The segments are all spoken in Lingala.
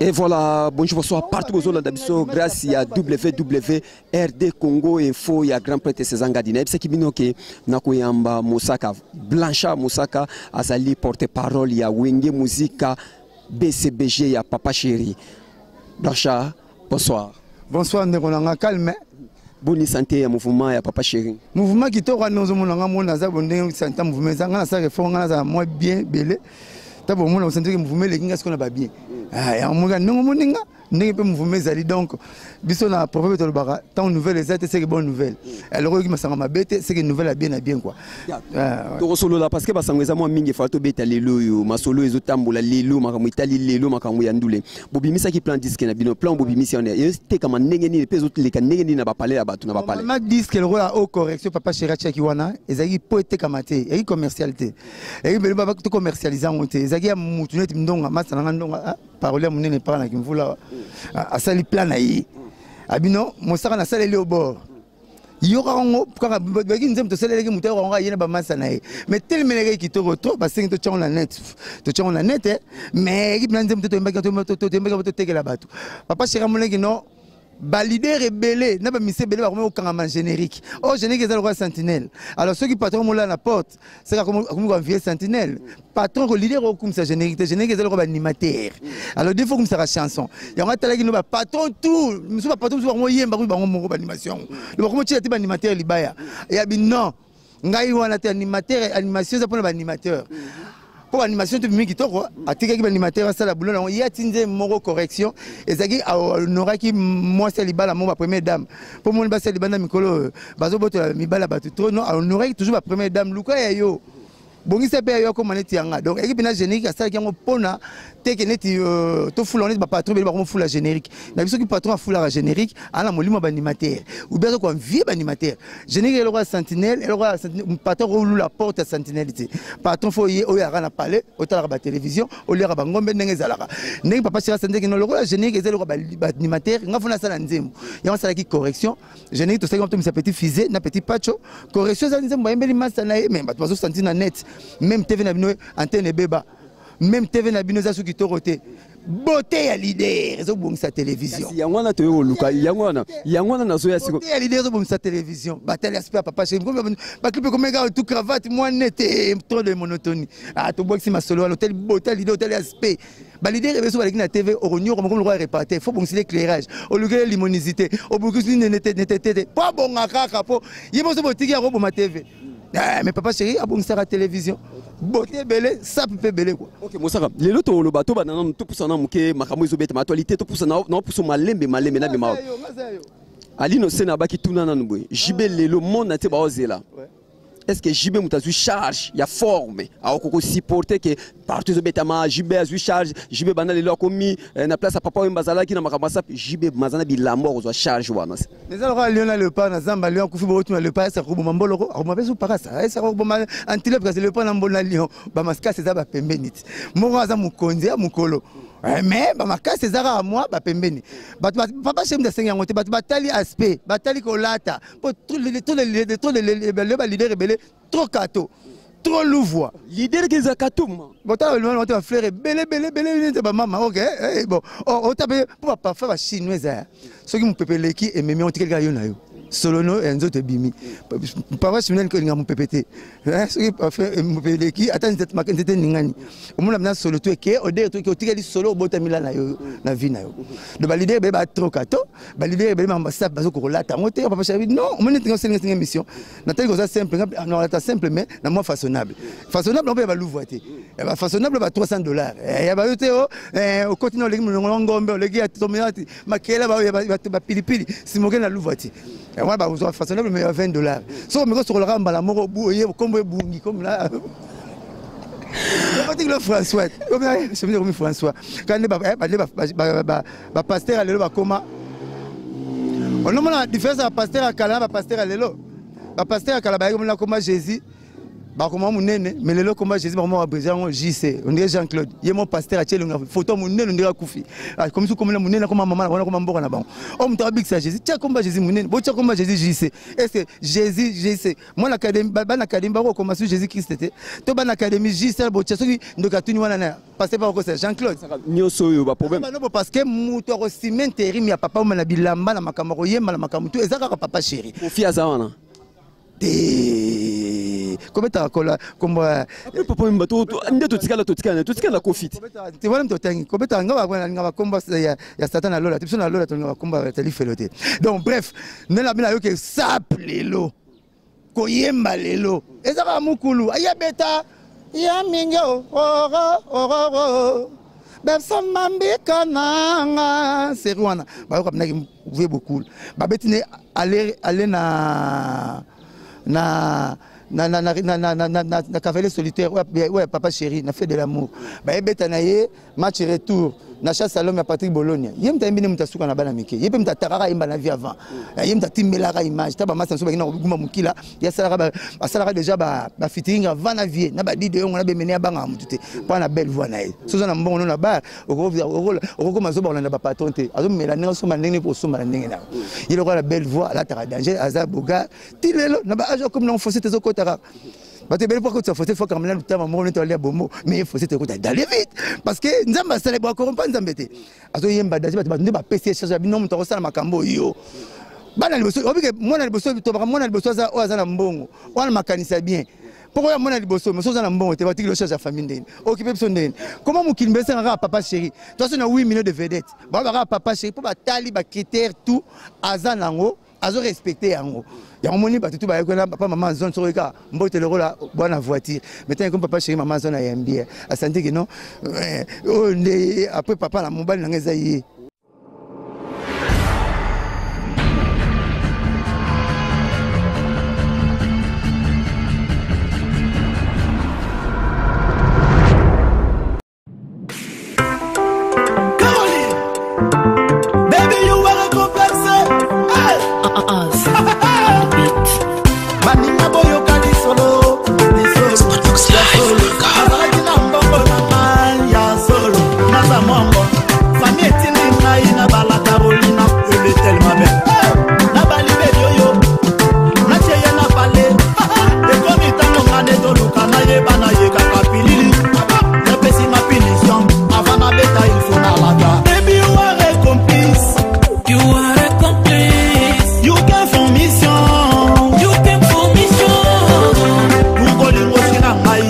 Et voilà, bonjour, bonsoir, partout bozolanda biso grâce ya WWRD Congo Info ya Grand Prêtre César Ngadi. Nayebisaki bino ke nakoyamba Mosaka Blanchard Mosaka azali porte-parole ya Wenge Musica BCBG ya Papa Chéri. Blanchard, bonsoir. Bonsoir ndeko na nga calme. Boni santé ya mouvement ya Papa Chéri. Mouvement kitoko wana ozomona nga mona aza bondenge santé mouvement eza nga nasala effort nga nazala mwa bien bele ta bomona osantiki mouvement eleki nga sikoyo na babien ah, yango moka ndenge omoni nga ndenge mpe mouvement ezali donc biso na proverbe tolobaka ntango nouvelle eza te seke bonne nouvelle alors oyoki masanga mabe te seke nouvelle ya bien na bien quoi. Ah, tokosolola parce que basango eza mwa mingi efala tobeta lelo oyo masolo ezotambola lelo makambo etali lelo makambo ya ndule bobimisaki plan disque na bino plan bobimisi wana etekama ndenge nini mpe ezoleka ndenge nini na bapale ya bato na bapale ma disque lokola o correction papa chéri atiaki wana ezalaki mpo etekama te ezalaki commercial te ezalaki belo to commercialise yango te ezalaki ya mutu neti ndonga masa nanga ndonga ah, parole ya monene epaka na kimvula ah, asali plan na ye abino mosaka nasaleli yo bord yokaka yango kaka baki nzembo tosalelaki moto ayoka yango aye na bamasa na ye mais telemelaki kitoko trop basengi totyango na net totyango na net eh. Mais ekipe na nzembo te toyembaki toyembaki totekela bato papa sheri amonaki non balider ebele na bamisi ebele bakomi kokangama générique or générique eza lokola sentinelle. Alors soki patron molala na porte seka akomi koenvie sentinelle patron ko leader okumisa générique te. Générique eza lokola baanimateur. Alors des fois okumisaka chanson yango atalaki no bapatron tout mosusu bapatron mosusu bango oyemba kuyi bango moko baanimation yango bakomi otyela te baanimateur libaya eyabi non ngai wana te animateur animation eza mpona baanimateur mpo baanimation to bimi kitoko atikaki baanimateur asala bulo nango ye ati nzembo moko correction ezalaki ahonoraki mwasi ya libala moko bapremière dame mpo moni basi ya libanda mikolo oyo bazobotola mibala bato trop non ahonoraki toujours bapremière dame luka ya yo bongisa mpe ya yo akoma neti yanga. Donc eki mpena générique asalaki yango mpona teke neti tofula neti bapatron bele bakomofula générique na biso. Soki patron afulaka générique ana molimo ya baanimateur ou bien aza koenvie baanimateur. Générique eloko ya sentinelle, eloko ya patron kolula porte ya sentinelle te. Patron fo ye oyo aka na palais otalaka batélévision oliaka bangombe ndenge ezalaka ndenge papa Shira sandeki no lokola générique eza eloko baanimateur nga fona asala nzembo yango asalaki correction générique tosalaki tomisa petit fusée na petit pacho. Correction eza nzembo bayembeli masa na ye mais bato bazosentir na net même TV na bino antenne ebeba même TV na bino eza soki kitoko te. Beauté ya leader ezobongisa télévision. Yango wana toyei koluka yango wana yango wana nazoya siko. Beauté ya leader ezobongisa télévision. Batali aspect ya papa chéri baclip ekomeka tout cravate mwa nete trop de monotonie. Ah tobwakisi masolo wana otali beauté ya leader otali aspect baleader ebeso baleki na TV okonyokoma komi lokola reparter fo bongisi l'éclairage olukeli limonisité obongisi netete te po abonga kaka po ye moso botiki yango oboma TV. Mais papa chéri abongisaka télévision beauté ebele sape mpe ebele quoi. Ok Mosaka, lelo toloba tobanda nanu topusana moke makambo ezobetama actualité topusana naopusa malembe malembe na bima alino se na baki tuna nanu boye JB lelo monde te baozela. Est ce que JB moto azwi charge ya forme akoki kosupporte ke partout ezobetama JB azwi charge JB banda lelo akomi na place ya papa oyo bazalaki na makambo asapi JB maza na bilambo akozwa charge wana? Eza lokola lion na léopard na zamba. Lion akufi botuna léopard esaka koboma mboloko akoboma mpe supakasa esaka koboma antilope kasi léopard na mbolo na lion bamasikasi eza bapembeni ti moko aza mokonzi ya mokolo mais bamakasi eza kaka mwa bapembeni bato papa shemdi asengi yango te bato batali aspect batali kolata po lelo baleader ebele trop kato trop louvwa. Leader ke eza katuma. Botala balima te bafleur ebele ebele ebele nete bamama ok bon ota mpe mpo baparfum bachinois eza ya soki mopepe eleki ememi otikali kaka yo na yo solono ya nzoto ebimi parfois chinois elinga mopepe te soki parfum mopepe eleki ata nzete eningani omona mena solo to eke odere to eke otikali solo obotamila na yo na vie na yo. Donc baleader ebele batroka to baleader ebele makambo basape bazokokolata yango te. Papa Chéri non omoni neti nga oselinga singa émission natali koza simple nga nalata simple mais na mwa façonnable façonnable mpe ya baluvwa te ya bafaçonnable ba 300 $ ya bayo te o okoti na oleki molongo na ngombe oleki ya tomati makela bapilipili simoke na luvwa te wana bazwa façonnable mais ya 20 $ soki omeki osokolaka mbala moko oye kombo ebungi comme na otikilo François komi François kandi bapasteur ya lelo bakoma onomona différence ya bapasteur ya kala na bapasteur ya lelo. Bapasteur ya kala bayaki mona koma Jésus. Bakoma munene, mais lelo komba Jésus bakoma ba yango JC, on dirait Jean-Claude. Ye mon pasteur atie longa photo munene on dirait akufi. Ah, comme si comme munene comme maman na comme mboka na bango. O mutu abikisa Jésus, tia komba Jésus munene, bo tia komba Jésus JC. Est-ce que Jésus JC, moi l'académie ba académie ba ko sur Jésus Christ te. To ba académie JC bo tia soki ndoka tuni wana na pasteur ba ko c'est Jean-Claude. Nyoso oyo ba problème. Ba parce que mutu ako cimenter ya papa na bilamba na makambo ko yemba na makambo tout ezaka papa chéri. Kofi aza wana. Te kobetaka kola kombo après papa mba to nde totikala totikala totikala kofi te wana moto otangi kobetaka nga balinga bakombo ya satan na lola te biso na lola tolinga bakombo ya lifelo te. Donc bref, nde na bino ayoki sap lelo koyemba lelo eza kaka mokulu ayebeta ya mingi oro oro besamba mbika nanga seri wana bayoka binaki vie bokulu babeti ne ale ale na na na na na na na na na na cavalier solitaire oyo papa chéri na fait de l'amour bayebeta na ye match retour na chasse à l'homme ya Patrick Bologna. Ye moto ayembi nde moto asuka na bana mike, ye mpe moto atakaka ayemba na vie avant, ye moto atimbelaka image ta bamasa mosusu bakenda kogumba mokila. Ye asalaka, asalaka déjà ba featuring avant na vie na badide yongo na bemene, abangaka motu te mpo na belle voix na ye. So oza na mbongo no na bar, okokoma zoba kolanda bapatron te, azomela ndenge asomba ndenge kosomba na ndenge na ye lokola na belle voix, alataka danger, aza bogar ti lelo na baage akomi nango. Fossé te ezokota kaka bato ebele mpo akotisa fossé, fo akamela lutama moko neti alia bombo, mais ye fossé te ekota dalle vite parce que Nzambe asala bo akorompa Nzambe te. Azoyemba danger, bato bato nde bapesi ye charge ya bino, moto akosala makambo oyo bana liboso obike mwana liboso tobaka mwana liboso aza oyo aza na mbongo wana makanisa bien mpo koya mwana liboso moso oza na mbongo te, batiki lo charge ya famille ndeni okipe biso ndeni koma mokili mbe esengaka kaka papa chéri. Toaso na 8 millions de vedette bao kaka papa chéri mpo batali bacritère tout aza nango, azorespecte yango. Yango moni bato tu bayaki wana, papa mama zone soki kaka mbote lokola bwana voiture. Maintenant comme papa chéri mama zone ayambi ye, asanti ke non, oyo nde après papa na mobali nanga eza ye. Caroline, baby, you are a complexe. Hey! Oz on the beat. Baninga boyoka lisolo, lisolo ya solo. Azalaki na mbongo na ngai ya solo, naza mwango fami etindi ngai na bala Carolina, elle est tellement belle. Na balibebi oyo natie ye na pale, ekomi ntango nga nde toluka nayeba na ye kaka pilili epesi nga punition avant nabeta, il faut nalata. Baby, you are a complice. You are a complice. You came for mission. You came for mission. Ukolingo na ngai.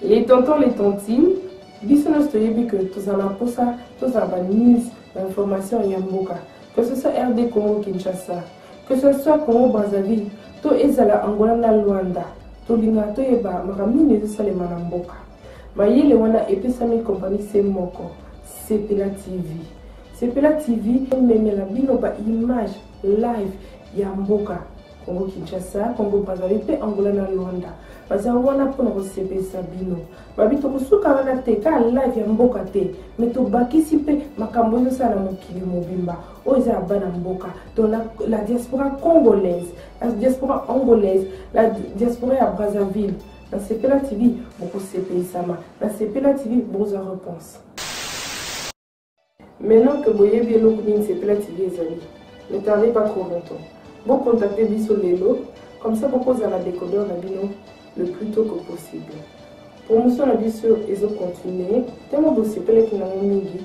Les tontons, les tontines, biso nyonso toyebi ke tozala na mposa tozala banews, bainformation ya mboka, que ce soit RD Congo Kinshasa, que ce soit Congo Brazzaville to ezala Angola na Luanda, tolingaka toyeba makambo nini ezosalema na mboka. Mayele wana epesami kompani se moko, Sepela TV. Sepela TV ememela bino baimage live ya mboka Congo Kinshasa, Congo Brazzaville mpe Angola na Luanda. Baza wana mpona kosepelisa bino. Babi tokosuka wana te, kaka live ya mboka te, me tobakisi mpe makambo ezosala na mokili mobimba oyo eza ya bana mboka, donc la diaspora congolaise, la diaspora angolaise, la diaspora ya Brazzaville. Na Sepela TV bokosepelisama, na Sepela TV bokozwa réponse. Maintenant que boyebi eloko nini Sepela TV ezali, ne tardez pas trop longtemps, bocontacte biso lelo, comme ça bokozala décodeur na bino le plus tôt que possible. Promotion na biso ezocontinue ntango bosepelaki nango mingi: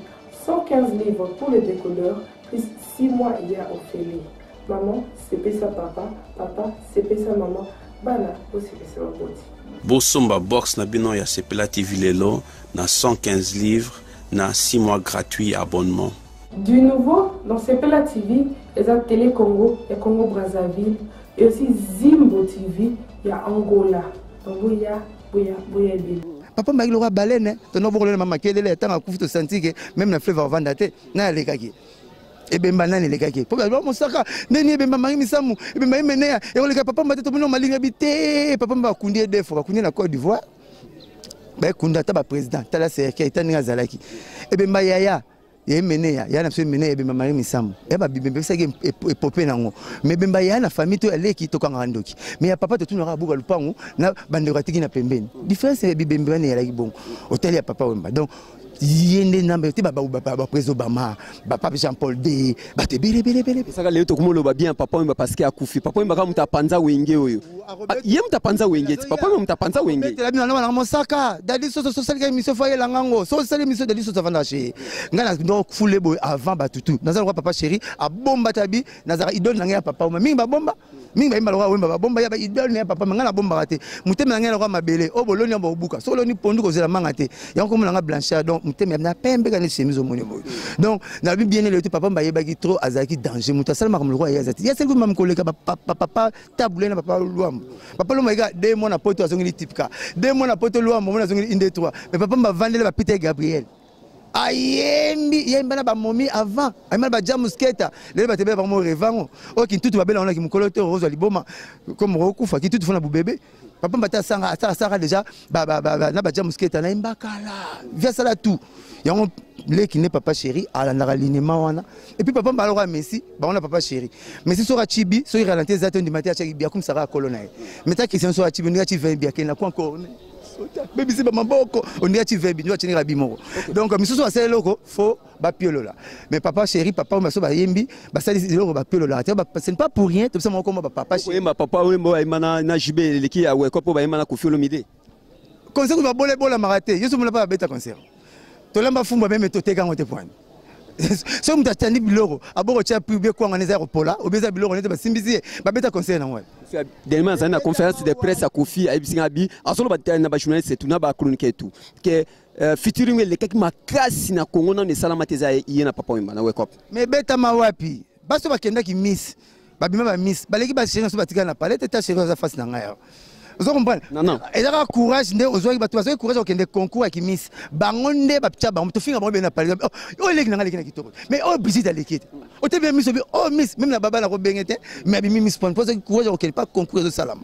115 livres pour le décodeur plus 6 mois ya ofele. Maman sepesa papa, papa sepesa mama, bana bosepesa baboti. Bosomba box na bino ya Sepela TV lelo na 115 livres na 6 mois gratuit abonnement. Du nouveau dans Sepela TV, eza Télé Congo ya Congo Brazzaville et aussi Zimbo TV ya Angola. Donc boya boya boya ebele. Papa mbaki lokola baleine tono bokolona mama kelele ntango akufi, tosanti ke même na fleuve avanda te na alekaki ebemba nani elekaki po ba mosaka ndeni ebemba mangi misamu ebemba ye meneya ekoleka papa mba te. Tomoni malinga bi te, papa mba bakundi ye defo, bakundi ye na Côte d'Ivoire, bayekunda ata baprésident. Tala cercueil ta ndenge azalaki ebemba yaya. Ya Emeneya, ya na biso Emeneya, ebemba Marie Misamu ya babibembe epesaki epope nango. Mais ebemba ya na famille to ya leki, tokangaka ndoki. Mais ya papa, totunaka abuka lupangu na bandeko atiki na pembeni. Différence ya bibembe wana eyalaki bongo. Otali ya Papa Wemba, donc ye nde nzambe te. Baprésident Obama, bapape Jean Paul II, bato ebele ebele ebele. Esaka lelo tokomoloba bien Papa Wemba parce que akufi. Papa Wemba kaka moto apanza Wenge oyo. Ah, ye moto apanza Wenge ti. Papa Wemba moto apanza Wenge. Betela bino wana mosaka Dadi Soso. Sosalika émission, fo ayelanga ngo. So osali émission, Dadi Soso avandaka chez ngai na ndo fule boye avant batutu. Naza lokwa Papa Chéri abomba tabi, nazalaka idole na ngai ya Papa Wemba. Mingi babomba, mingi bayimba lokwa Wemba, babomba ya ba idole na ya papa. Ngai nabombaka te. Motema na ngai lokwa mabele oyo boloni yango bobuka. Soki oloni pondu, kozela manga te. Yango komona nga Blanchard, donc motema na pembe kani chemise omoni boye. Donc nalobi bien elelo te. Papa Wemba ayebaki trop, azalaki danger. Moto asalamaka moloko aye aza te. Ye asali mami koleka papa Tabule na papa Lwambo. Papa Lwambo ayeka 2 mois na poto, azongeli tipka 2 mois na poto. Lwambo mona azongeli inde 3. Mais papa bavandele bapite Gabriel ayembi, yemba na bamomi avant, ayemba na bajamus keta. Lelo bato ebele bango revango oyo kintutu babela wana kimokolo te, ozwa liboma comme okufa kintutu fo na bubebe. Papa Mbata asanga asala déjà na bajamus keta, nayemba kala vi asala tout yango. Leki nde Papa Chéri alandaka linema wana. Et puis papa mbala oka Messi bango na Papa Chéri. Messi soki acibi, soki ralenti eza te, ondima te, atiaki bi akumisaka akolo na ye. Mais ta Christian soki acibi, ondinga aci 20 bi, akende na kwa encore bebisi bamaboko, ondinga aci 20 bi, ndio atinika bi moko. Donc misusu basala eloko fo bapiolola. Mais Papa Chéri, papa oyo baso bayembi, basali eloko, bapiololaka te. Ce n'est pas pour rien tobisa moko koma bapapa. Oyemba Papa Wemba, bayemba na JB, eleki ya weko mpo bayemba na Kofi Olomide. Concert kutu babola ebolamaka te. Yo so mona mpa babeta concert, tolamba fumbwa meme, toteka yango te. Poani soki moto atandi biloko, aboko tia prix obie kwanga eza ya kopola, obie eza biloko nete basimbisi ye, babeta concert nango wapi? Dernièrement azali na conférence de presse ya Kofi, ayebisi nga bi azoloba na bajournaliste tout na bachroniqueur tout ke featuring elekaki makasi na Congo nano esalama te, eza ye na Papa Wemba na Wekop. Mais ebetama wapi? Baso bakendaki miss, babima bamiss, baleki bachéri so batikala na palais te. Ta chéri aza face na ngai awa, ozo comprendre? Non, non. Eza kaka courage nde ozwaki. Bato bazwaki courage kokende concours ya kimiss, bango nde batia bango, tofinga bango bene na palais. Oyo eleki na ngai, aleki na kitoko, mais oyo Brigitte aleki te. Otebi ya miso bi oyo miss même na baba na kobenge te, mais abimi miss point po ozwaki courage ya kokende pa concours ezosalama.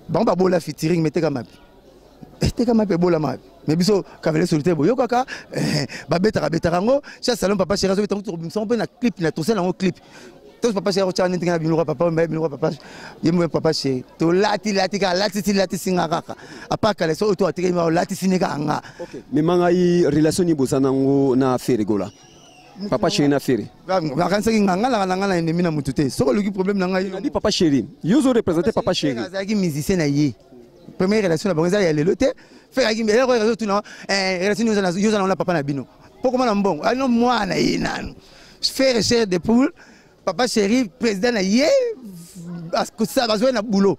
Bango babola featuring, mais tekama mapi, etekama mpe ebolama mapi. Mais biso cavalier solitaire boyokaka babetaka betaka yango chaque salon. Papa Chéri azobeta ngo, tobimisa ngo mpe na clip, na tosala yango clip. Toso Papa Chéri otya neti nga biloko papa Wemba, biloko papa ye mo. Papa Chéri tolati lati kaka, latisi latisi nga kaka apa kaleso oyo to atikeli nga, olatisi ne kaka nga. Mema ngai relation nini boza nango na Ferre Gola, Papa Chéri na Ferre? Nakanisaki nga, nga naka na nga na ennemi na motu te. Soki oluki problème na ngai. Nadi Papa Chéri, yo ozo représente Papa Chéri. Azalaki musicien na ye. Première relation na bango eza ya lelo te. Ferre eloko tuna relation yo oza nango na papa na bino mpo koma na mbongo ano mwana ye nanu. Ferre chair de poule, Papa Chéri président na ye, bazwai na boulot.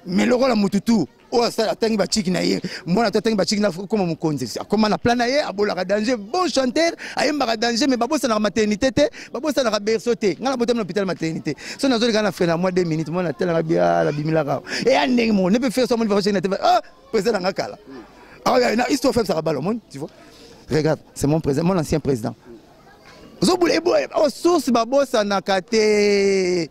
Mais lokola motu tu oyo atangi bachiki na ye, mwana to atangi bachiki na koma mokonzi, akoma na plan na ye, abolaka danger, bon chanteur, ayembaka danger. Mais babosanaka maternité te, babosanaka berceau te. Ngai nabotami na hôpital maternité. So nazoleka na frère na mwa 2 minutes, mwana atelaka bia, nabimilaka eya ndenge moko ne mpe frère so amoni Papa Chéri na te. Ah, président na nga kala. Ah, na histoire faible saka balo moni, tu vois, regarde, c'est mon président, mon ancien président. Ozobula eboye source, babosanaka te.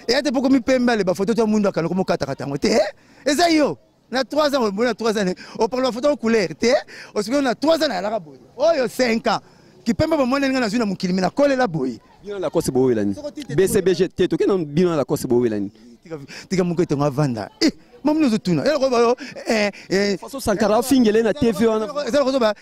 Eya te mpo komi pembe ale bafoto to mundu akana komokatakata yango te. Eza yo na 3 ans boye, na 3 ans oparle bafoto couleur te. Osikoyo na 3 ans nayalaka boye, oyo 5 ans kipembe bomoneli nga nazwi na mokili me nakolela boye. Bino na Lacoste bowelani BCBG te, tokende na bino na Lacoste bowelani. Tika moko etongo avanda. Mamuni ozotuna eloko. Façon Sankara afingele na TV wana. Eza lokozoba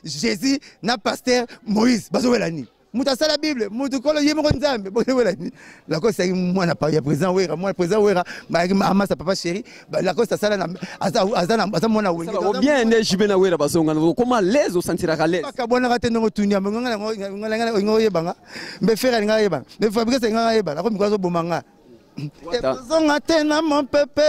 Jésus na pasteur Moïse bazowela nini? Moto asala Bible, moto kolo ye moko Nzambe, bozowela nini? Lacoste ayaki mwana ya président Wera, mwana président Wera bayaki amasa Papa Chéri. Lacoste asala aza mwana Wenge. Bien nde JB na Wera bazongana, okoma l'aise, osentiraka l'aise. Bakabwanaka te. Ndongo tuni olinga oyebanga mbe Ferre alingaka yebana, mbe Fabrice alingaka yebana, ako mikolo azoboma nga, ekozonga te na mon pepe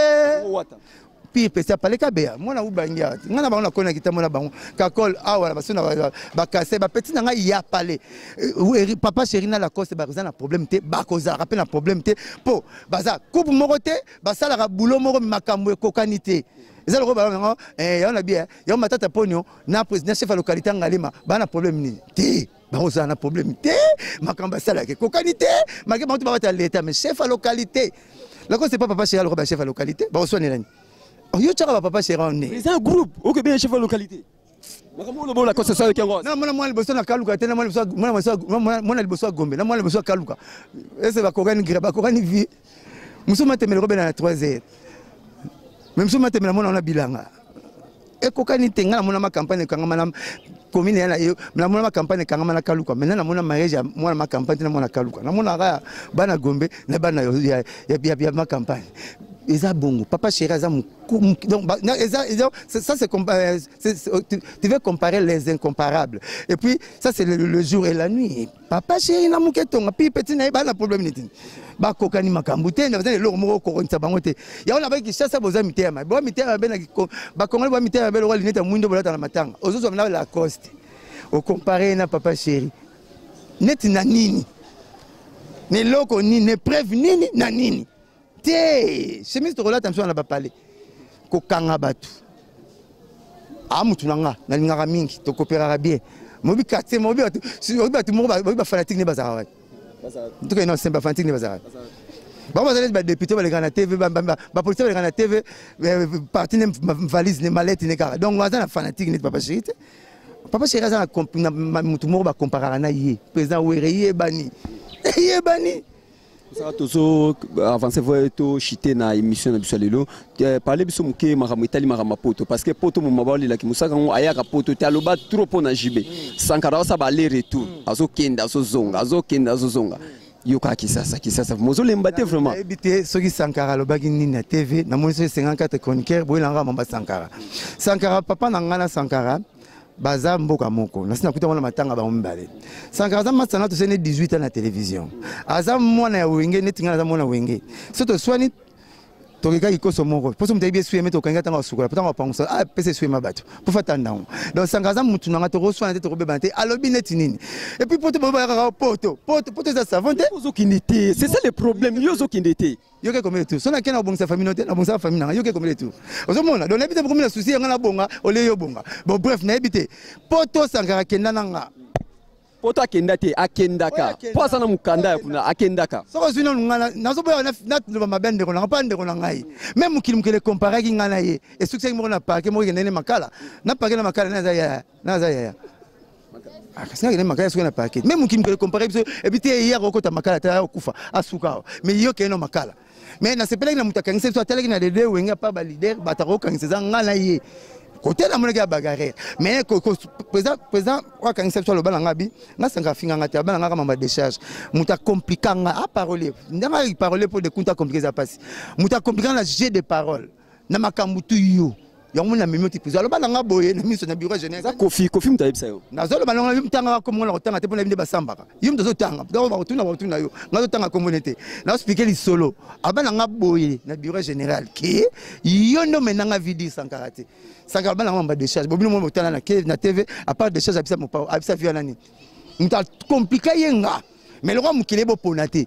pire pesi apale kabeya mwana ubangi awa. Ngai na bango nakonaki ntambo na bango kakol awa na baso na bakase bapeti na ngai ya pale. Papa Chéri na Lacoste baza na problème te, bakozalaka mpe na problème te mpo baza coupe moko te, basalaka boulot moko, makambo ekokani te. Eza lokola bango yango na bia yango Matata Ponio na président chef ya localité Ngalema, baa na problème nini te? Bakozala na problème te, makambo asalaka ekokani te. Make bango to babata leta, mais chef ya localité Lacoste pas Papa Chéri aloka bachef ya localité bakoswanela nini? Yo tiaka bapapa Chéri ne. Eza groupe oke bien chef ya localité. Makambo oloba Lacoste asalaki yango. Na mona mwana liboso na Kaluka te, na mwana liboso ya Gombe, na mwana liboso ya Kaluka. Ese bakokani gré, bakokani vie. Mosusu matemela kobela na 3 heures. Mais mosusu matemela mona wana bilanga. Ekokani te. Ngai namona macampagne ekangama na commune ya namona macampagne ekangama na Kaluka. Maintenant namona mariage ya mwana macampagne te na mwana Kaluka. Namonaka bana Gombe na bana ya macampagne. Eza bongo. Papa chéri aza donc eza, ça c'est tu veux comparer les incomparables. Et puis ça, c'est le jour et la nuit. Papa chéri na moke tonga puis petit na ye bana problème nini? Bakokani makambo te, na bazali eloko moko kokonisa bango te. Yango na baki Kinshasa, boza mitema mabe, boza mitema mabe na Bakongoli, boza mitema mabe lokola linete ya mwindo bolata na matanga. Ozozwa na Lacoste, ocompare na papa chéri neti na nini, na eloko nini, na épreuve nini, na nini te? Chemise tokolata biso na bapale kokanga bato. A mutu na nga nalingaka mingi, tokopéraka bien. Mobi quartier, mobi bato, obi bato moko, obi bafanatique nde bazalaka wapi? En tout cas non, simple, bafanatique nde bazalaka bango, bazali badéputé balekaka na TV, bapolicier balekaka na TV, parti ne valise ne malete ne kaka. Donc aza na fanatique neti papa chéri te. Papa chéri aza na mutu moko bacomparaka na ye, président Were. Yebani, yebani. Saka tozo avancer, voye tochite na émission na biso ya lelo. Parle biso moke makambo etali makambo ya poto, parce que poto moma baolelaki mosaka yango ayaka poto te, aloba trop mpo na JB. Sankara osala ba aller retour, azokende azozonga, azokende azozonga. Yoka Kisasa, Kisasa mozolemba te vraiment. Nayebi te soki Sankara alobaki nini na TV. Namoni soki 54 chroniqueur boyelanga mamba Sankara. Sankara papa na ngai na Sankara baza mboka moko. Nasi nakuta mwana matanga bango mibale. Sankara aza masana, tosene 18 ans na télévision. Aza mwana ya Wenge neti ngai naza mwana Wenge. So toswani, tokekaki koso moko mposo moto ayebi esuyeme, tokangi ntango asukola, ntango apangusa, apesa esuyema bato mpo fatanda yango. Donc Sankara aza mutu na nga, tokoswana te, tokobebana te. Alobi neti nini? Et puis poto boyeba kaka poto, poto, poto eza savon te. Ozokende te, c'est ça le problème, yo ozokende te. Yoke combien de tour so nakei na kobongisa famille no te, nabongisaka famille nanga. Yoke combien de tour ozomona? Donc nayebi te, bokomi na souci yanga nabonga olie yo bonga. Bon, bref, nayebi te poto Sankara kenda nanga. Poto akenda te, akendaka mpo aza na mokanda ya kuna, akendaka. Soki ozwi nanu ngai, nazoboya naloba mabe ndeko nanga, mpa ndeko na ngai. Me mokili, mokili ekomparaki ngai na ye, esukisaki moko na parke moko ekendeni makala na parke na makala. Naza yaya, naza yaya, kasi nakende makala soki na parke. Me mokili, mokili ekompare biso epi te. Ye akokota makala te, akokufa asuka awa. Me yo kende na makala. Me nasepelaki na moto akangisa biso, atalaki na lede Wenge apa baleader bato akokangisa eza ngai na ye kote namonaki ya bagarre. Mais président oyo akangisa biso aloba na nga bi nga Sankara afinga nga te, aba na nga kama badécharge. Moto acomplika nga aparole ndenge parole mpo de kunta acomplike eza mpasi. Moto acomplika nga na jeu de parole na makambo tu yo yango moni namemi oti prison. Aloba na nga boye na miso na bureau général. Eza Kofi, Kofi moto ayebisa yo? Nazoloba nango, yo motangaka kombo na kotanga te, mpona yebi nde basambaka. Yo moto ozotanga, donc bakotuna, bakotuna yo. Nga azotanga kombo ne te, naoexpliquer lisolo. Aba na nga boye na bureau général ke yo nde omenanga vidi Sankara te. Sankara aba na nga mamba décharge bobino mo botala na TV. À part décharge, abisa mopao, abisa via nani, moto acomplika ye nga. Mais lokwa mokili ebopona te,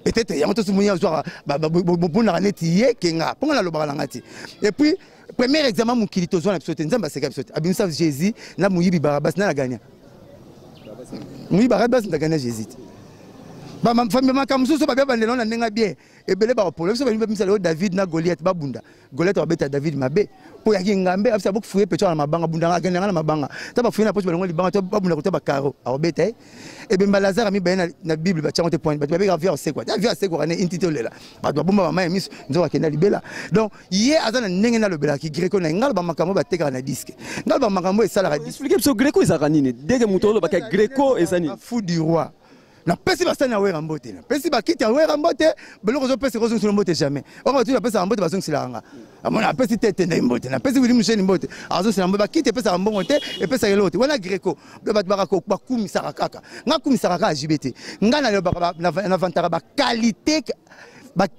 peut-être yango tosumuni azwaka boponaka neti ye ke nga mpo nga nalobaka na nga te. Et puis premier examen mokili tozwa na biso te, Nzambe aseka biso te, abimisa Jésus na moyibi Barabas. Na gagna moyibi Barabas, na gagna Jésus te. Makambo mosusu babia bandela na ndenge bien ebele bakopola biso. Balingi babimisa lelo David na Goliath babunda. Goliath babeta David mabe mpo yaki ngambe, abisa bofuye peto na mabanga, bundanga agendanga na mabanga ta bafuye na poche, balongo libanga to babunda kota bakaro akobeta ye. Ebemba Lazare mibale na Bible batiango te point. Bato babengaka vie asekwa te, vie asekwaka ne inti te, olela bato babomba mama ya miso, nzoka akenda libela. Donc ye aza na ndenge nalobelaki greco na ye. Ngai aloba makambo batekaka na disque, ngai aloba makambo esalaka. Explique biso greco ezalaka nini, ndenge moto olobaka greco eza nini? Fou du roi. Napesi basani ya Wera mbote, napesi bakiti ya Wera mbote. Biloko ozopesa ekozongisela mbote jamais. Oko bato napesaka mbote bazongiselaka nga. Amona apesi te te ndai mbote, napesi Wili Musheni mbote, azongisela mbote. Bakiti epesaka mbongo te, epesaka eloko te. Wana greco. Bato baka bakumisaka kaka nga, kumisaka kaka JB te. Nga nalobaka, navantaka baqualité,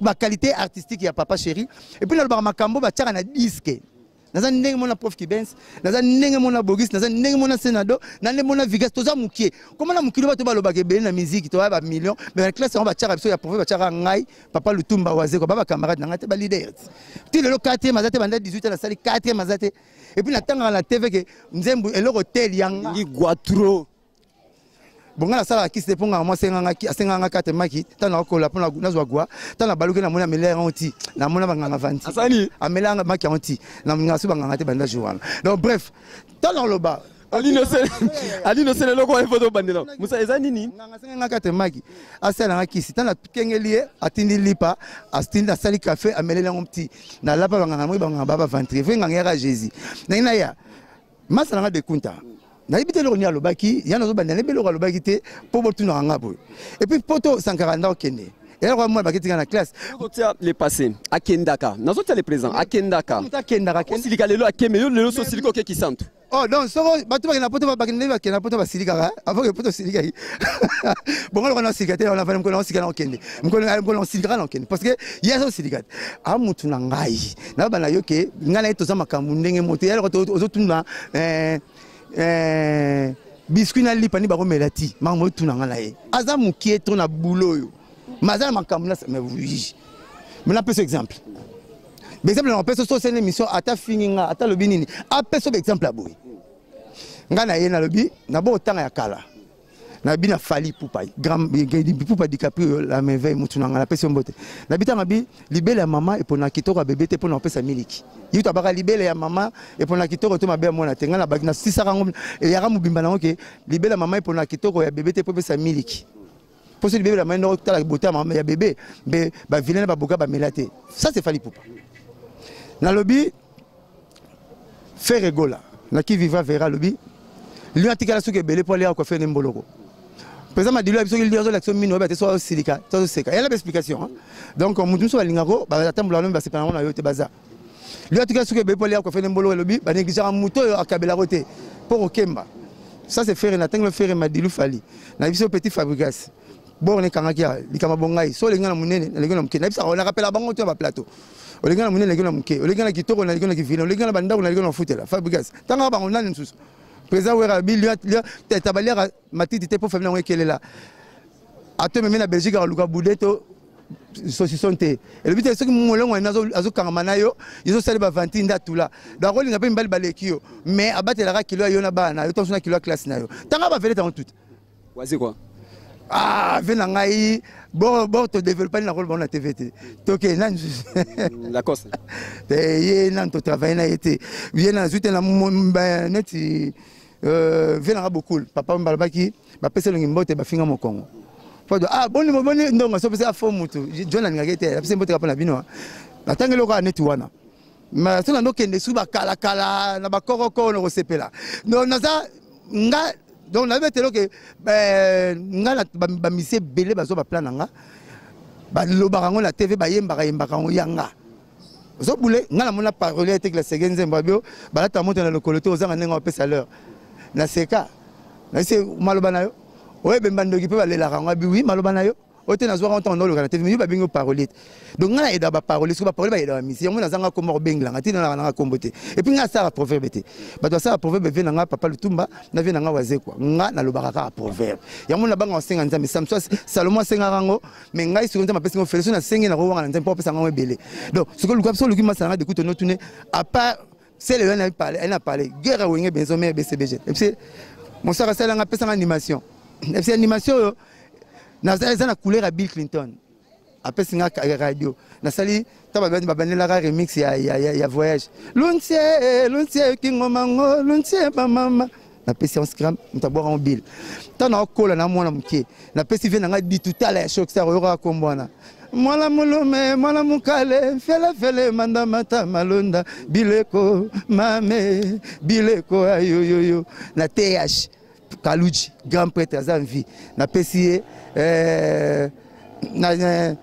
baqualité artistique ya papa chéri. Et puis nalobaka makambo batiaka na disque. Naza ndenge mona prof Kibens, naza ndenge mona Bogis, naza ndenge mona Senado, na ndenge mona Vigas. Toza mokie koma na mokili, bato balobaka ebele na miziki, toya bamillion. Mais na classe yango batiaka biso ya prof, batiaka ngai papa Lutumba Wazeko, ba bacamarade na ngai te, baleader ti lelo. 4e aza te, banda 18 nasali 4e aza te. Et puis natangaka na TV ke nzembo eloko tel yanga Guatro. Bon, ngai nasalaka kisi te mpo nganga mwa asenganga kate maki ntango nakokola mpo nazwa gwa. Ntango nabaluki, namoni amela yango ti namona banganga vanti. Asali? Amelanga maki yango ti nanga so banganga te banda jour wana. Donc bref, ntango naloba Alino Sele, eloko wana ifo tobandela Musa eza nini? Nganga asengi nga kate maki asala nga kisi ntango nakengeli ye, atindi lipa, atindi, asali kafe, ameleli yango ti nalapa. Banganga moi, banganga ba baventre vrai, nganga yaka Jésus ndenge naya masa nanga dekunta. Nayebi te eloko nini alobaki ya, nazobanda, nayebi eloko alobaki te mpo botunaka nga boye. Et puis poto Sankara nda okende eloko mwana baketinga na classe. Nazotia le passé, akendaka, nazotia le présent, akendaka. Moto akendaka. Osilika lelo, akeme yo lelo, so osilika okeki santu. Oh donc soko bato bakenda poto, bakende, bakenda poto, basilikaka avant ke poto osilikaki bongo. Loko naosilika te, navandi mokolo naosika na okende mokolo, mokolo naosilikaka na okende, parce que ye aza osilika te. A mutu na ngai nayeba na yo ke ngai na ye toza makambo ndenge mo te. Ya loko ozotuna biscuit na lipa ni bakomela ti makambo otuna ngai na ye, aza mokie to na bulo oyo, mais aza na makambo na. Mais oui, mais napesa exemple, exemple na opesa so osali émission, ata fingi nga, ata alobi nini, apesa ba exemple ya boye. Ngai na ye nalobi nabo otanga ya kala, nabi na Fally Pupa, grand Pupa DiCaprio la merveille, mutu na ngai, napesi yo mbote. Nabi ntango abi libele ya mama epona kitoko ya bebe te mpona kopesa miliki ye to abaka libele ya mama epona kitoko to mabe ya mwana te. Ngai nabaki nasisaka yango, eyaka mobimba nango ke libele ya mama epona kitoko ya bebe te mpo epesa miliki, mpo so libele ya mama ndoko tala bota ya bebe mbe bavilain na baboka bamela te. Ça, c'est Fally Pupa. Nalobi Ferre Gola na qui vivra verra. Alobi lion atikala soki ebele mpo alia coiffure ne mboloko président Madilu abi soki lion azolakisa mino, oyeba te so azosilika to azoseka. Yala baexplication. Donc motu mosusu balingako batambola no, basepela yango na yo te. Baza lion atikala soki ebele mpo alia coiffure ne mboloko. Elobi banégligeaka motu oyo akabelako te mpo kokemba. Ça, c'est Ferre. Na ntango Ferre, Madilu, Fally na biso, petit Fabrigas borne ekangaki ya likambo bongai. So olingi na monene, nalingi na moke. Nayebisaka, nakapela bango to ya baplateau: olingi na monene, nalingi na moke, olingi na kitoko, nalingi na kivina, olingi na bandako, nalingi na ofutela. Fabrigas ntanga bango nani mosusu? Président Wera bi teta baliaka matiti te mpo famille yango ekelela. Ato ememi na Belgique, akaluka bude to saucisson te. Elobi te soki molongo wana azokangama na yo, ezosali bavanti nde atula. Donc akolinga mpe mibali baleki yo, mais abatelaka kilo ya yo na bana na yo, ntango na kilo ya classe na yo. Ntanga bavelete yango tuta. Wazi quoi? Ah, ve na ngai bor bor todéveloppe na koloba na TV te. Toke nani? Lacoste. Te, ye nani totravaille na ye te. Ye nazwi te na neti ve nanga bokul papa balobaki bapesa elongi mbote, bafinga mokongo. Ah boni boni ndongo so pesa fo mutu John alingaki te apesa mbote kapa na bino. Natangeli okoka neti wana, mais so nando kende su bakalakala na bakoroko na kosepela. Donc naza nga, donc nayebi ete eloke nga bamisi ebele bazwa baplan na nga, balobaka yango na TV, bayembaka yembaka yango yanga ozobule. Nga namona parolier etekela sege nzembo abio balata moto na lokolo te, ozanga ndenge opesa l'heure na seka nase maloba na yo oyebemba ndoki mpe balelaka yango. Abi wi maloba na yo oyo te, nazwaka ntango naoloka na TV, yo babengi yo parolier te. Donc ngai nayedaka baparolier, soki baparolier bayedaka bamisi yango, nazanga kombo kobengelanga te, nalaka nanga kombo te. Et puis ngai asalaka proverbe te. Bato basalaka proverbe, vie na ngai papa Lutumba na vie na ngai Wazekwa. Nga nalobaka kaka proverbe yango, nabanga kosenga Nzambe. Samson, Salomo asengaka yango, mais ngai sikoyo Nzambe apesi ngo fele, so nasengi nakowanga na Nzambe mpo apesa ngango ebele. Donc sikoyo luka so oluki masala nga dekuta notune à part sele oyo na parle guerre Wenge Maison Mère BCBG epse mosaka asalanga, apesanga animation epse animation oyo eza na couleur ya Bill Clinton. Apesi nga radio, nasali ta babandelaka remix ya voyage luntie luntie kingomango luntie bamama. Napesi yango scram, moto abwaka ngo Bill. Ntango naokola na mwana moke, napesi vie na ngai ditutala ya Shockstar. Oyokaka kombo wana, mwana molume, mwana mokale, felefele mandamata malonda bileko mame bileko ayoyoyo na th Kaluji, grand prêtre aza vie. Napesi ye na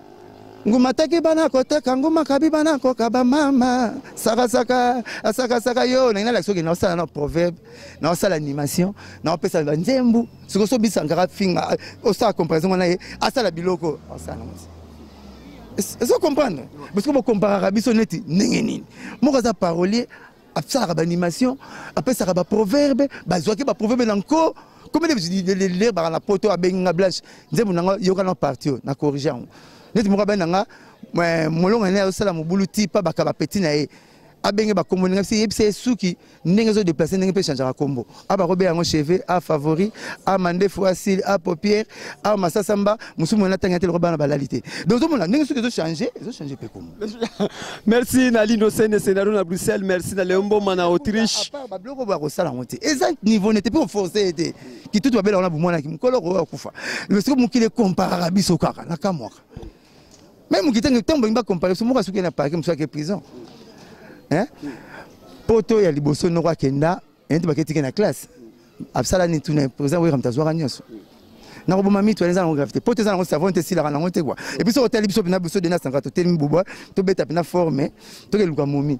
nguma taki bana koteka nguma kabi bana kokaba mama sakasaka asakasaka yo. Ndenge nalakisi soki naosala na proverbe, naosala animation, naopesa banzembu. Soki osobisankaka finga, osala comparaison wana, ye asala biloko osala nango, ezo comprendre, parce que bocomparaka biso neti ndenge nini? Moko aza parolier, asalaka baanimation, apesaka baproverbe, bazwaki baproverbe na nko. Combien de leader baka na poto abengi nga Blanche, nzembo nanga yoka na parti oyo na corrige yango. Neti moko abengi nanga molongo ene azosala mobulu ti pa baka bapeti na ye. Abenge bakombo ndenge bisi yebisa ye suki ndenge ezo déplacer, ndenge mpe echangeaka kombo. A bakobe yango cheveux, a favori, a mandefu, a cils, a paupière, a masasamba mosusu mona ntangi te loko bana balali te. Donc ozomona ndenge suki ezochange, ezochange mpe kombo. Merci na Lino Sene Scénario na Bruxelles, merci na Léon Mboma na Autriche. À part babiloko boya kosala yango te, eza niveau nete mpe koforce ye te. Kitutu babela wana bomwanaki mokolo okoya kokufa. Siko mokili ekomparaka biso kaka na kamwaka. Mais mokili ntango ntango bolingi bacompare biso, moko asuki na parke, mosusu ake prison. Hein? Poto ya liboso noko akenda ente baketike na classe, asala nini? Tuna président Wera, moto azwaka nyonso nakoboma mitu wana. Eza nango grave te, poto eza nango savon te, esilaka nango te kua. Et puis soki otali biso mpena, biso dena sankara totelemi bobwa, tobeta mpena forme, tokeluka momi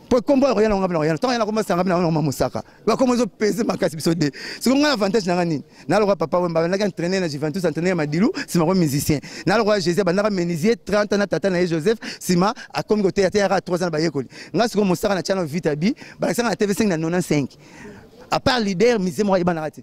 po kombo ya koya nango mpe na koya ntango ya nakoma sanga mpe na mosaka, bakombo ezopese makasi. Biso de siko ngai avantage nanga nini? Naloka Papa Wemba abandaki entraîner na Juventus, entraîner ya Madilu, nsima ko musicien. Naloka Jésus abandaka menuisier 30 ans na tata na ye Joseph, nsima akomi koteya te, yaka 3 ans na bayekoli. Ngai sikoyo mosaka na tiano vita bi balakisanga na TV5 na 95. À part leader musicien moko ayebanaka te.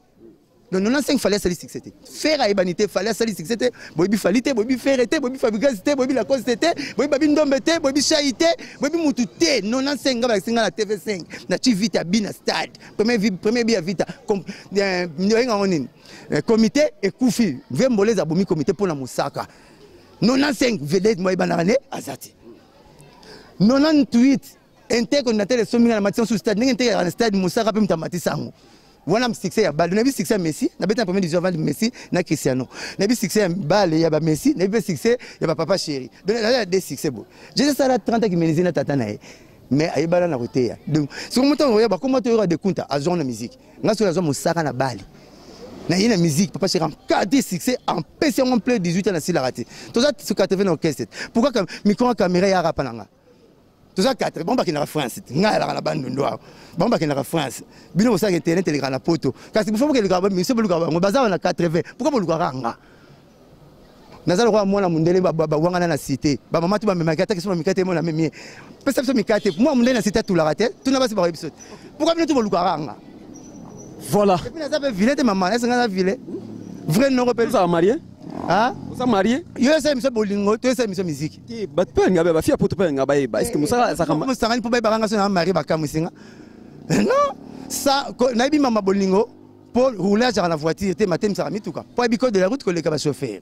Donc 95 Fally asali succès te, Ferre ayebani te, Fally asali succès te. Boyebi Fally te, boyebi Ferre te, boyebi Fabregas te, boyebi Lacoste te, boyebi Babi Ndombe te, boyebi Shai te, boyebi mutu te. 95 nga balakisi nga na TV5 na ti vita bi na stade, premier vi, premier bi ya vita oyenga yango nini, comité ekufi ve mboleza abomi comité mpona mosaka. 95 vedette mo ayebanaka ne aza te. 98 Intercontinental esombi nga na matisa su stade, ndenge ntekaka na stade mosaka mpe moto amatisa yango wana. Succès ya bale, nayebi succès ya Messi, nabeti na première division avant Messi na Cristiano. Nayebi succès ya bale ya bamessi, nayebi mpe succès ya bapapa chéri. Donc naza ya deux succès boye. Jesus asala 30 akimenisi na tata na ye, mais ayebana na koteya. Donc soki moto oya bakoma toyoka de kunta azwanga na musique, nga soki azwa mosaka na bale na ye na musique, papa chéri encadré succès, empesi yango plein 18 ans nasilaka te. Toza 80 na orchestre, pourquoi micro ya caméra eyaka pa na nga? Toza 4, bango bakendaka France te, ngai alaka na Bandundu awa, bango bakendaka France. Bino bosalaka internet elekaka na poto, kasi bofo bokelekaka miso, bolukaka bango baza wana 80, pourquoi bolukaka nga? Naza lokola mwana mondele bawangana na cité, bamama to bamemaki ata kiso bamikate, mona memie pesa biso mikate. Mwana mondele na cité atulaka te, tuna basi bakoyebi biso te. Pourquoi bino to bolukaka nga? Voilà. Et puis naza mpe vilain te, mama ese nga naza vilain vrai noko mpe. Ozala marié? Ah? Oza marié? Yo esa émission bolingo to esa émission musique? Te, bato mpe balinga bafia poto mpe balinga bayeba est ce que mosala azalaka mosangani mpo bayebaka nga so na marié, bakamwisi nga. Non, ça nayebi mama bolingo mpo roulage azalaka na voiture te, matemisaka mituka mpo ayebi code de la route koleka bachauffeur.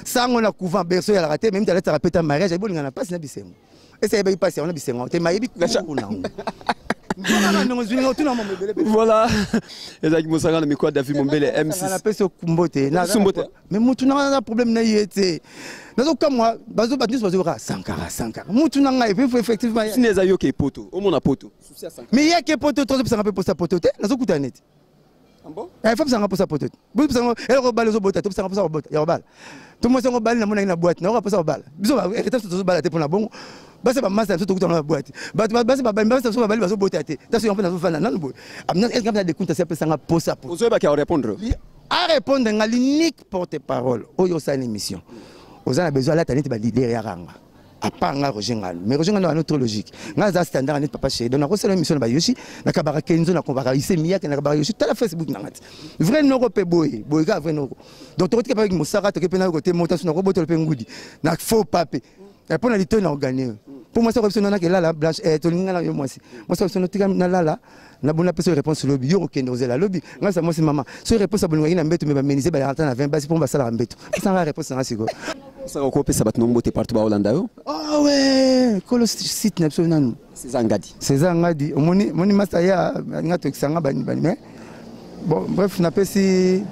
Sango na couvent berceau eyalaka te, meme talataka peta mariage, ayebi bolinga na mpasi na bisengo. Ese ayebaki mpasi yango na bisengo te, mayebi kuru nango. Voilà, ezalaki mosaka na micro ya David Mombele M6. Napesi mbote. Mbote. Mais mutu nanga naza problème na ye te, nazokamwa bato nyonso bazoyoka Sankara, Sankara mutu na ngai. Effectivement. Sini eza yoke poto omona poto. Mais yake poto tozopesanga mpe posa poto te, nazokutana neti fo pesanga mposa poto te, bopesanga eloko bale ozobota, topesanga mposa kobota ya kobala to mwasi yango bali namonaki na boîte, nayoka mposa kobala. Biso héritage tozobala te mpona bongo basi bamasa na biso tokutana na boîte, bato basi babali, basi biso babali bazobota te. Taso yango mpe nazofanda nanu boye eske na dekunta si apesanga mposa poto. Ozoyebaki arépondre? Arépondre nga l'unique porte parole oyo osala émission, oza na besoin alata neti baleader ya ranga à part nga Roger Ngalo. Mais Roger Ngalo a trop logique, nga za standard neti papa chéri. Donc nakosala émission na bayoshi, nakabaka Kenzo, nakobaka Ise Miyake, nakabaka Yoshi. Tala Facebook na ngati vrai noko mpe boye boye kaka vrai noko. Donc tokotika mpe mosaka, toke mpe na kote mota so nakobotolo mpe ngudi na faux pape mpo na litoi na organi mpo mwasi akobiso nanaka elala blanche tolingi nga na yo mwasi, mwasi akobiso notika nalala nabona mpe so réponse lobi, yo kokende ozela lobi. Ngai sa mwasi mama so réponse abolingaki na mbeto, me bamenise bayaka ta na 20 basi mpo basalaka mbeto, pesanga réponse nanga sikoyo. Osaka okopesa bato na mbote partout baolanda yo. Oh ouais, kolo site na biso nanu. César Ngadi. César Ngadi, omoni moni masta ya nga tokisanga bani bani, mais bon bref, napesi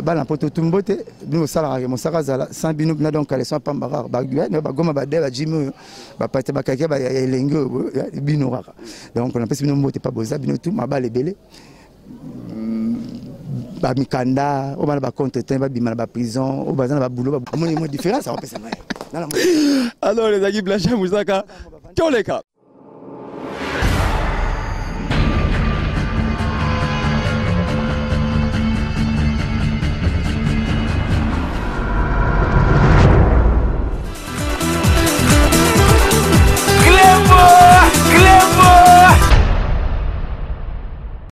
bana poto tu mbote. Bino bosalaka ke mosaka azala sans bino na donc caleçon pamba kaka bagoma bade bajimi oyo bapate bakake ya elenge oyo bino kaka. Donc napesi bino mbote pa boza bino tu mabala ebele, bamikanda oyo bana bacontretemps te babima na baprison oyo baza na babulo, amoni mo différence akopesa ngai. Alors ezalaki Blanchard Mosaka, toleka.